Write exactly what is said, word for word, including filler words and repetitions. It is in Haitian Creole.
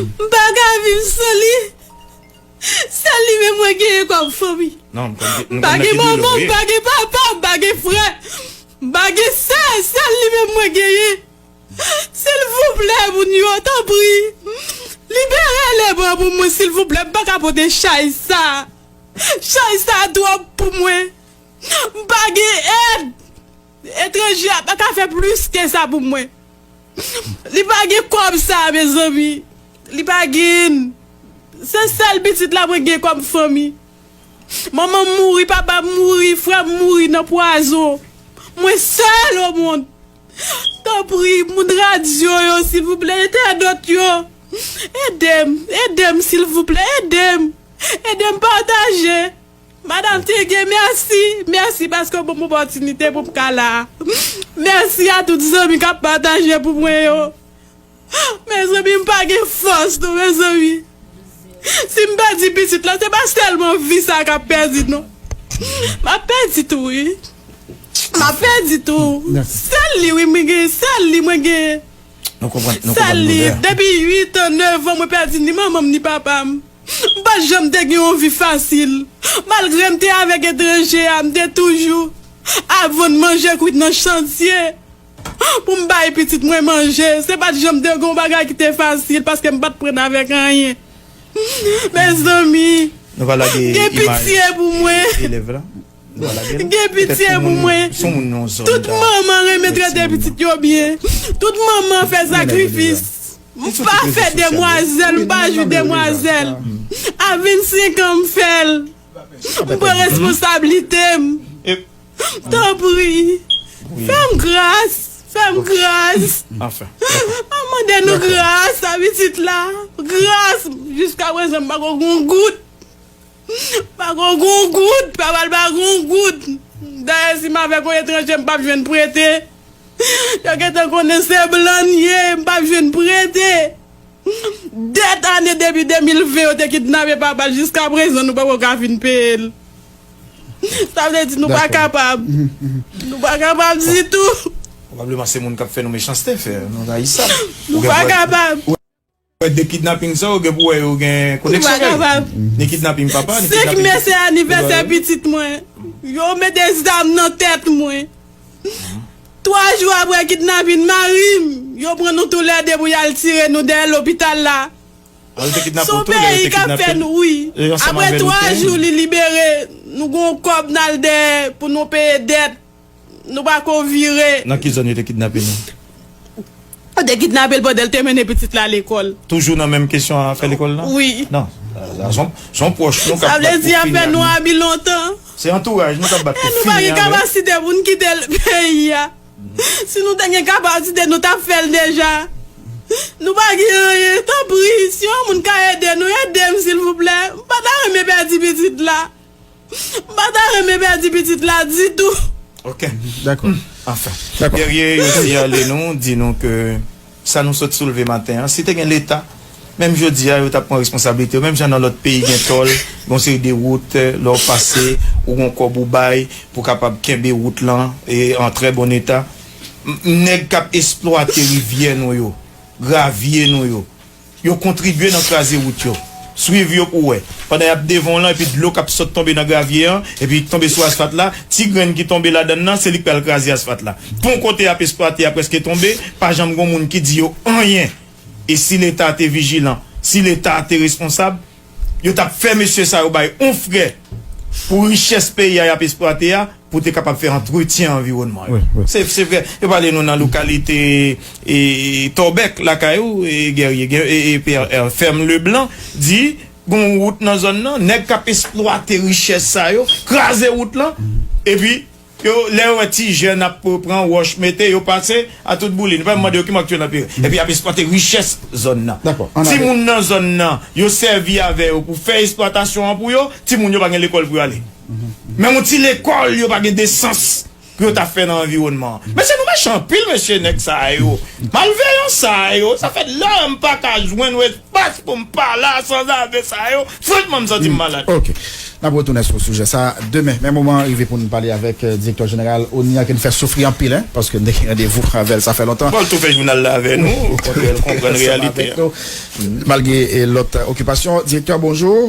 M pa ka viv san li. Sèl li menm mwen genyen kòm fanmi. Non, m konn, m konn nan ki dlo w ye. M pa gen manman, m pa gen papa, m pa gen frè, m pa gen sè, sèl li menm mwen genyen. Silvouplè, moun yo, tanpri, libere Leban pou mwen, silvouplè. M pa ka pote chay sa. Chay sa twòp pou mwen. M pa gen èd. Etranje a pa ka fè plis ke sa pou mwen. Li pa gen kòb sa, mezanmi. Li pa gen. Se sèl pitit la mwen gen kòm fanmi. Manman m mouri, papa m mouri, frè m mouri nan pwazon. Mwen sèl o mond. Tanpri, moun radyo yo, silvouplè, entènot yo. Ede m, ede m, silvouplè, ede m. Ede m pataje. Madanm Tige, mèsi. Mèsi paske w ban m opòtinite pou m ka la. Mèsi a tout zanmi k ap pataje pou mwen yo. Mezanmi, m pa gen fòs non, mezanmi. Si m pèdi pitit la, se pa sèlman vi sa k ap pèdi non. M ap pèdi tou, wi. M ap pèdi tou. Sèl li, wi, mwen gen. Sèl li, mwen gen. Nou konprann, nou konprann doulè. Sèl li. Depi uit an, nèf an, mwen pèdi ni manman m, ni papa m. M pa t janm te gen yon vi fasil. Malgre m te avèk etranje a, m te toujou ap vann manje kwit nan chantye pou m bay pitit mwen manje. Se pa t janm te gen yon bagay ki te fasil paske m pa t pran avèk anyen. Mezanmi, gen pitye pou mwen. Gen pitye pou mwen. Tout manman renmen trete pitit yo byen. Tout manman fè sakrifis. M pa fè demwazèl, m pa jwi demwazèl. A vennsenk an m fè l. M pran responsablite m. Tanpri, fè m gras, fè m gras. M ap mande nou gras a pitit la. Gras, jiska prezan m pa ko gen yon goud. Pa gon gon goud, papa l pa gon goud. Dayè, si m avèk yon etranje, m p ap jwenn prete. Yo gentan konnen se blan n ye, m p ap jwenn prete. Dèt ane depi de mil ven yo te kidnape papa l, jiska prezan nou poko ka fin peye l. Sa vle di nou pa kapab. Nou pa kapab ditou. Pwobableman se moun k ap fè nou mechanste, fè nou rayisab. Nou pa kapab. Wè de kidnaping sa yo gen pou wè yo gen koneksyon. Ni kidnaping papa, ni kidnaping pitit. Senk me se anivèsè pitit mwen. Yo mete zam nan tèt mwen. Twa jou apre kidnaping mari m, yo pran nou toulède pou y al tire nou dèyè lopital la. Se yon peyi k ap fè nou, wi. Apre twa jou, li libere, nou gon kòb n al dèyè pou nou peye dèt. Nou pa ko vire. Nan ki zòn yo te kidnape nou? Yo te kidnape l pandan l te mennen pitit la lekòl. Toujou nan menm kesyon afè lekòl la? Wi. Non. Sa, se yon, se yon pwòch nou k ap bat pou fini ak nou. Sa vle di afè nou abi lontan. Se antouraj nou k ap bat pou fini avè l. E nou pa gen kapasite pou n kite l peyi a. Si nou te gen kapasite, nou t ap fè l deja. Nou pa gen anyen. Tanpri, si yon moun ka ede nou, ede m, silvouplè. M pa ta renmen pèdi pitit la. M pa ta renmen pèdi pitit la ditou. Ok. Dakò. Anfen. Dakò. Guerrier, yo siyale nou, di nou ke sa nou sot soulve maten an, si te gen Leta, menm jodi a, yo t ap pran responsablite yo. Menm jan nan lòt peyi gen tòl, gen yon seri de wout, lè w pase, ou gen yon kòb ou bay pou kapab kenbe wout lan e an trè bon eta. M, nèg k ap esplwate rivyè nou yo, gravye nou yo, yo kontribye nan kraze wout yo. Swiv yo pou w wè. Pandan y ap devan w lan, epi dlo k ap sot tonbe nan gravye an, epi tonbe sou asfalt la, ti grenn ki tonbe ladann nan, se li k pral kraze asfalt la. Bon kote y ap esplwate a prèske tonbe, pa janm gon moun ki di yo anyen. E si Leta te vijilan, si Leta te responsab, yo t ap fè mesye sa yo bay on frè pou richès peyi a y ap esplwate a, pou te kapab fè antretyen anviwònman yo. Wi, wi. Se, se vrè. Yo pale nou nan lokalite, e, Tòbèk, lakay ou, e, Guerrier, gen, e, e, P R R, Fèm Leblan, di, gon wout nan zòn nan, nèg k ap esplwate richès sa yo, kraze wout lan, epi, yo, lè yo wè ti jèn ap pran wòch mete, yo pase a tout boulin. Yo pa mande yo ki mò k touye nan pire. Epi y ap esplwate richès zòn nan. Dakò. Timoun nan zòn nan, yo sèvi avè yo pou fè esplwatasyon an pou yo, timoun yo pa gen lekòl pou yo ale. Menm yon ti lekòl, yo pa gen desans pou yo ta fè nan anviwònman an. Mesye, nou mechan anpil, mesye, nèg sa yo. Malveyan sa yo. Sa fè lè m pa ka jwenn yon espas pou m pale a sanzave sa yo. Frankman, m santi m malad. Ok. N ap retounen sou sijè sa demen. Men moman an rive pou n pale avèk eh, direktè jeneral ONI a ke n fè soufri anpil, en, paske n te gen randevou avè l, sa fè lontan. Bon, l tou fè jounal la avè nou, okontrè, l konprann reyalite a. Malgre eh, lòt okipasyon. Direktè, bonjou.